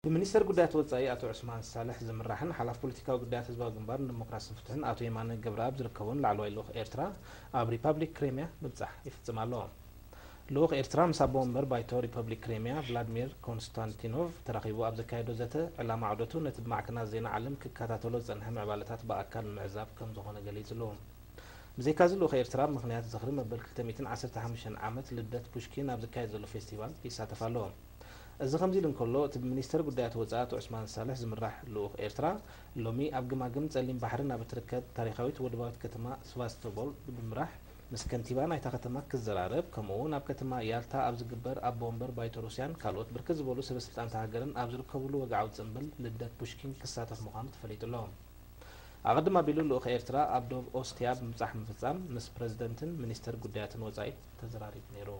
ብሚኒስተር ጉዳያት ወጻኢ ኣቶ ዑስማን ሳልሕ ዝምራሕን ሓላፍ ፖለቲካዊ ጉዳያት ህዝባዊ ግንባር ንዲሞክራስን ፍትሕን ኣቶ የማነ ገብረኣብ ዝርከቡን ላዕለዋይ ልኡኽ ኤርትራ ኣብ ሪፓብሊክ ክሬምያ ምብጻሕ ይፍጽም ኣሎ። ልኡኽ ኤርትራ ምስ ኣቦ ወንበር ባይቶ ሪፓብሊክ ክሬምያ ቭላድሚር ኮንስታንቲኖቭ ተራኺቡ ኣብ ዘካየዶ ዘተ፣ ዕላማ ዑደቱ ነቲ ብማዕከናት ዜና ዓለም ክከታተሎ ዝጸንሐ ምዕባለታት ብኣካል ንምዕዛብ ከም ዝኾነ ገሊጹ ኣሎ። ብዘይካዚ ልኡኽ ኤርትራ ብምኽንያት ዝኽሪ መበል ክልተ ሚእትን ዓሰርተ ሓሙሽተን ዓመት ልደት ፑሽኪን ኣብ ዝካየድ ዘሎ ፌስቲቫል ይሳተፍ ኣሎ። እዚ ከምዚ ኢሉ እንከሎ፣ እቲ ብሚኒስተር ጉዳያት ወጻኢ ኣቶ ዑስማን ሳልሕ ዝምራሕ ልኡኽ ኤርትራ ሎሚ ኣብ ግማግም ጸሊም ባሕሪ ናብ እትርከብ ታሪኻዊት ወደባዊት ከተማ ስቫስቶፖል ብምምራሕ ምስ ከንቲባ ናይታ ከተማ ክዘራረብ፣ ከምኡ እውን ኣብ ከተማ ያልታ ኣብ ዝግበር ኣቦ ወንበር ባይቶ ሩስያን ካልኦት ብርክት ዝበሉ ሰበ ስልጣንታ ሃገርን ኣብ ዝርከብሉ ወግዓዊ ጽምብል ልደት ፑሽኪን ክሳተፍ ምዃኑ ተፈሊጡ ኣሎ። ኣቐድም ኣቢሉ ልኡኽ ኤርትራ ኣብ ዶብ ኦስቲያ ብምብጻሕ ምፍጻም ምስ ፕረዚደንትን ሚኒስተር ጉዳያትን ወጻኢ ተዘራሪቡ ነይሩ።